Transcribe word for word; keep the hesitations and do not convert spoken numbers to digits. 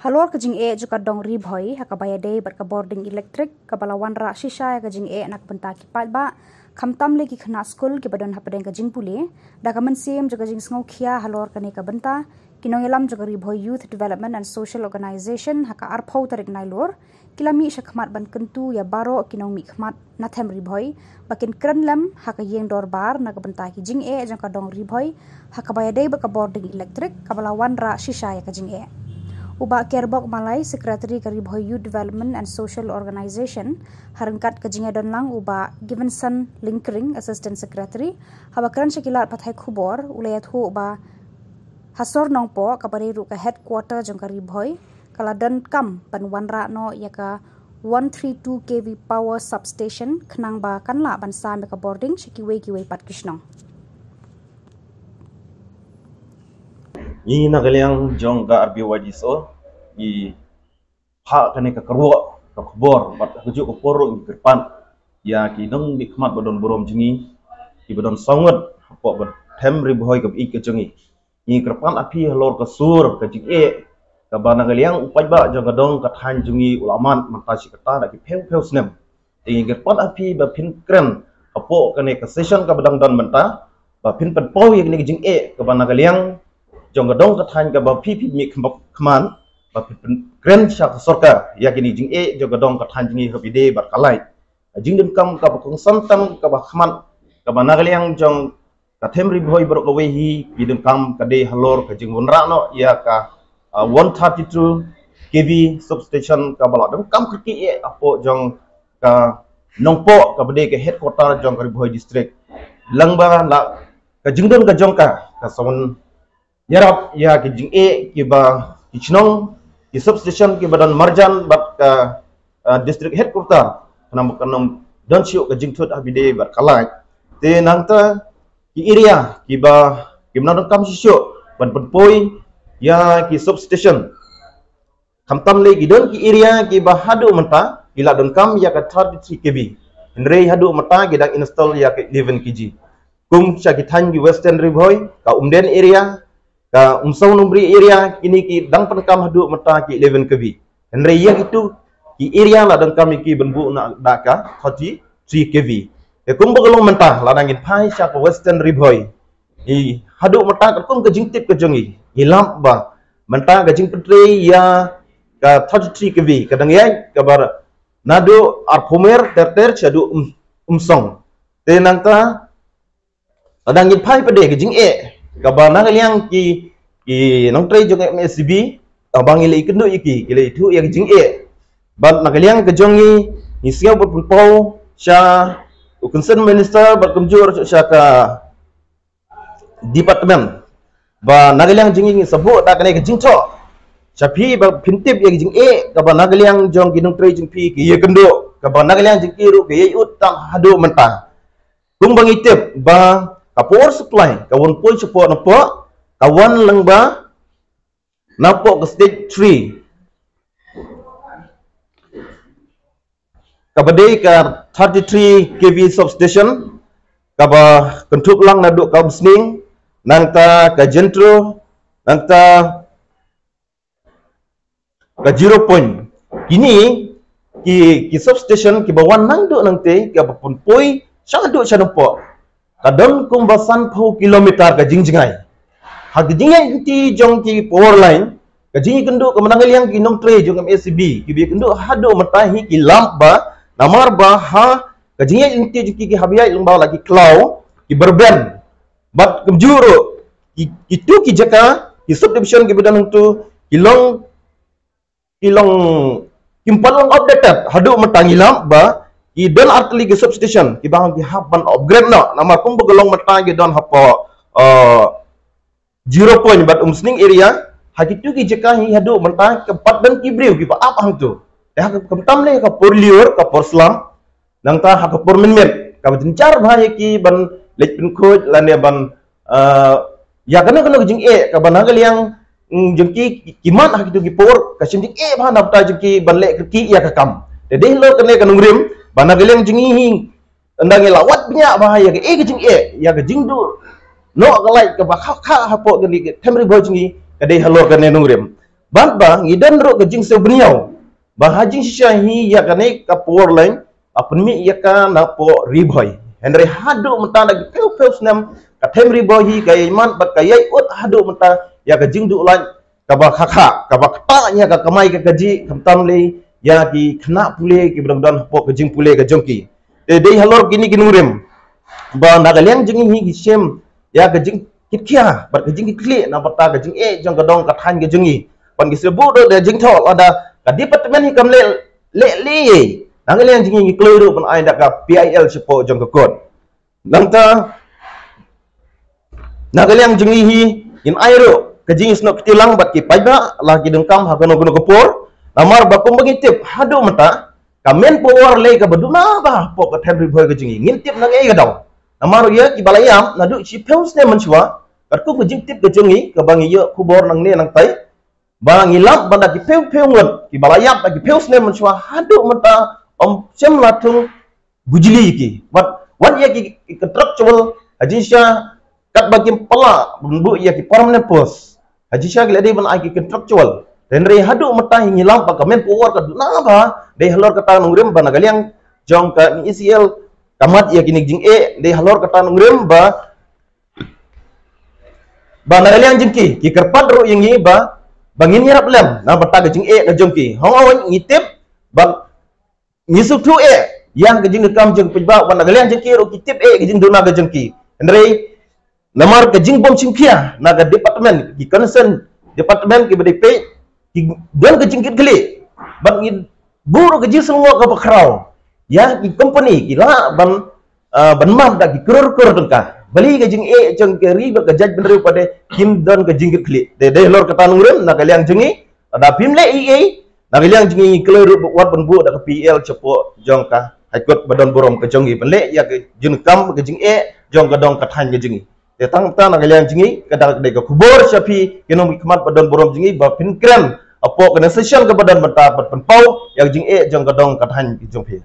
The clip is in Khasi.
Halor ka jingeh jong ka dong Ri Bhoi ha kaba ïadei bad ka bording elektrik kaba la wanrah shisha ïa ka jingeh na ka bynta ki paidbah, khamtam lei ki khynnah skul kiba don hapdeng ka jingpule, da ka mynsiem jong ka jingsngewkhia halor kane ka bynta, ki nongïalam jong ka Ri Bhoi Youth Development and Social Organization ha ka arphew tarik Nailur ki la mih shakhmat ban kyntu ïa baroh ki nongmihkhmat na them Ri Bhoi ba kin kren lem ha ka ïing dorbar na ka bynta ki jingeh jong ka dong Ri Bhoi ha kaba ïadei bad ka bording elektrik kaba la wanrah shisha ïa ka jingeh. U Bah Kerbok Malai, Secretary ka Ri Bhoi Youth Development and Social Organization, ha ryngkat ka jingïadon lang u Bah Givenson Lyngkring, Assistant Secretary, haba kren sha ki lad pathai khubor u la ïathuh ba ha Sor Nongpoh kaba dei ruh ka headquarter jong ka Ri Bhoi, ka la donkam ban wanrah noh ïa ka one three two K V power substation khnang ba kan lah ban sam ïa ka bording sha kiwei kiwei pat ki shnong. Ngi na ka liang jong ka R B Y D S O ngi phah kane ka kyrwoh ka khubor bad ha kajuh ka por ruh ngi kyrpad ïa ki nongmihkhmat ba don burom jong ngi, kiba don saw ngut hapoh ba them Ri Bhoi kaba ïeit ka jong ngi. Ngi kyrpad ha phi halor ka sur ka jingeh kaba na ka liang u paidbah jong ka dong ka thaiñ jong ngi u la mad mynta shi katta da ki phew phew snem. Te ngi kyrpad ha phi ba phin kren hapoh kane ka session kaba dang don mynta, ba phin pynpaw ïa kane ka jingeh kaba na ka liang jong ka dong ka thaiñ kaba phi phi mih khmat, ba phin pyn-, kren sha ka sorkar ïa kane ka jingeh jong ka dong ka thaiñ jong ngi ha kaba ïadei bad ka light. Ka jingdonkam kaba kongsan tam kaba khmat kaba na ka liang jong ka them Ri Bhoi baroh kawei hi, ki donkam ka dei halor ka jingwanrah noh ïa ka, ah, one thirty-two K V substation kaba la donkam kyrkieh hapoh jong ka Nongpoh kaba dei ka headquarter jong ka Ri Bhoi District. Lyngba la ka jingdon ka jong ka, ka sa wan ïarap ïa ki jingeh kiba ki shnong, ki substation kiba don marjan bad ka, ah, district headquarter, khnang ba kan ym don shuh ka jingthut ha kaba ïadei bad ka light. Te nangta ki area kiba kim nang donkam shuh shuh ban pynpoi ïa ki substation. Khamtam lei ki don ki area kiba haduh mynta ki la donkam ïa ka thirty-three K V. Hynrei haduh mynta ki dang install ïa ka eleven K V. Kum sha ki thaiñ ki Western Ri Bhoi, ka Umden area, ka Umsaw Numbri area, kine ki dang pyndonkam haduh mynta ki eleven K V. Hynrei ïa kitu ki area la donkam ïa ki ban buh na da ka thirty-three K V. Te kumba ka long mynta, lada ngin phai sha ka Western Ri Bhoi, i haduh mynta katkum ka jingtip ka jong i, i lap ba mynta ka jingpyntrei ïa ka thirty-three K V ka dang ïaid kaba naduh Arphumer ter ter shaduh Um, Umsong. Te nangta lada ngin phai pat de ka jingeh kaba na ka liang ki, ki nongtrei jong M S D B, kaba ngi la ïakynduh ïa ki, ki la ïathuh ïa ka jingeh. Bad na ka liang ka jong ngi, ngi sngew ban pynpaw sha u concerned minister bad kumjuh sha ka department ba na ka liang jong ngi ngi sa buh da kane ka jingthoh sha phi ba phin tip ïa ka jingeh kaba na ka liang jong ki nongtrei jong phi ki ïakynduh, kaba na ka liang jong ki ruh ki ïai ud tang haduh mynta. Kumba ngi tip ba ka power supply ka wan poi shapoh Nongpoh, ka wan lyngba napoh ka stage three, kaba dei ka thirty-three K V substation, kaba kynthup lang naduh ka Umsning, nangta ka Jentru, nangta ka Zero Point. Kine ki, ki substation kiba wan naduh nangte, kaba pynpoi sha naduh sha Nongpoh, ka don kumba sanphew kilometer ka jingjngai. Ha ka jingïaid lynti jong ki power line, ka jingïakynduh kaba na ka liang ki nongtrei jong M S D B kiba ïakynduh haduh mynta hi ki lap ba namar ba ha ka jingïaid lynti jong ki, ki hap ïaid lyngba la ki khlaw kiba rben. Bad kumjuh ruh ki, kitu ki jaka, ki subdivision kiba don hangtu ki long, ki long, kim pat long updated haduh mynta. Ngi lap ba ki don artylli ki substation kiba hap, ki hap ban upgrade noh, namar kumba ka long mynta ki don hapoh, eh, Zero Point bad Umsning area, ha kitu ki jaka hi haduh mynta kim pat don ki briew kiba ap hangtu. Te ha ka, khamtam lei ka por lyiur, ka por slap, nangta ha ka por mynmiet, kaba jynjar bha ïa ki ban leit pynkhuid lane ban, eh, ïa kano kano ka jingeh kaba na ka liang, mm, jong ki, ki, ki mad ha kitu ki por, ka shim jingeh bha na ka bynta jong ki ban leh kyrkieh ïa ka kam. Te dei halor kane ka nongrim ba na ka liang jong ngi hi, ynda ngi la wad bniah bha ïa kaei ka jingeh, ïa ka jingduh noh ka light kaba kha kha hapoh kane ka them Ri Bhoi jong ngi, ka dei halor kane ka nongrim. Bad ba ngi don ruh ka jingsngewbha ba ha jingshisha hi ïa kane ka power line, ba pynmih ïa ka napoh Ri Bhoi. Hynrei haduh mynta da ki phew phew snem, ka them Ri Bhoi hi ka ïai mad bad ka ïai ud haduh mynta ïa ka jingduh lait kaba khakha, kaba ktah ïa ka kamai ka kajih, khamtam lei ïa ki khynnah pule kiba dang don hapoh ka jingpule ka jong ki. Te dei halor kine ki nongrim ba na ka liang jong ngi hi ngi shem ïa ka jingkitkhia bad ka jingkitkhlieh na bynta ka jingeh jong ka dong ka thaiñ ka jong ngi. Bad ngi sngewbha da jingthoh lada ka department hi kam leh leh lei, na ka liang jong ngi ngi kloi ruh ban ai da ka P I L shapoh jong ka kot. Nangta na ka liang jong ngi hi ngin ai ruh ka jingsnoh kti lang bad ki paidbah la ki donkam ha kano kano ka por. Namar ba kumba ngi tip haduh mynta ka manpower lei kaba duna bha hapoh ka them Ri Bhoi ka jong ngi. Ngin tip nang ei ka daw. Namar ïa kiba la ïap naduh shiphew snem mynshuwa, katkum ka jingtip ka jong ngi kaba ngi ïoh khubor nangne nangtai, ba ngi lap ba da ki phew phew ngut kiba la ïap da ki phew snem mynshuwa haduh mynta ym shym la thung bujli ki. Wat, wat ïa ki, ki contractual ha jingshisha katba kim pala ban buh ïa ki permanent post. Ha jingshisha ki la dei ban ai ki contractual. Hynrei haduh mynta hi ngi lap ba ka manpower ka duna bha, dei halor kata nongrim ba na ka liang jong ka M E C L ka mad ïa kine ki jingeh, dei halor kata nongrim ba ba na ka liang jong ki ki kyrpad ruh ïa ngi ba ba ngin ïarap lem na bynta ka jingeh ka jong ki. Hooid ngi tip ba ngi sngewthuh eh ïa ka jingkam jong ki paidbah, ba na ka liang jong ki ruh ki tip eh ka jingduna ka jong ki. Hynrei namar ka jingbym shimkhia na ka department, ki concern department kiba dei peit, ki don ka jingkitkhlieh bad ngi buh ruh ka jingsngewnguh kaba khraw ïa ki company ki lah ban, ah, ban mad da ki klur klur tyngka. Balei ka jingeh jong ka ri bad ka jaitbynriew pat de kim don ka jingkitkhlieh. Te dei halor kata nongrim na ka liang jong ngi, lada phim leh ei ei, na ka liang jong ngi ngi kloi ruh wat ban buh da ka P I L shapoh jong ka High Court ba don burom ka jong ngi ban leh ïa ka jingkam ka jingeh jong ka dong ka thaiñ ka jong ngi. Te tang ta na ka liang jong ngi ka dang dei ka khubor sha phi ki nongmihkhmat ba don burom jong ngi ba phin kren hapoh kane ka session kaba don mynta bad pynpaw ïa ka jingeh jong ka dong ka thaiñ ka jong phi.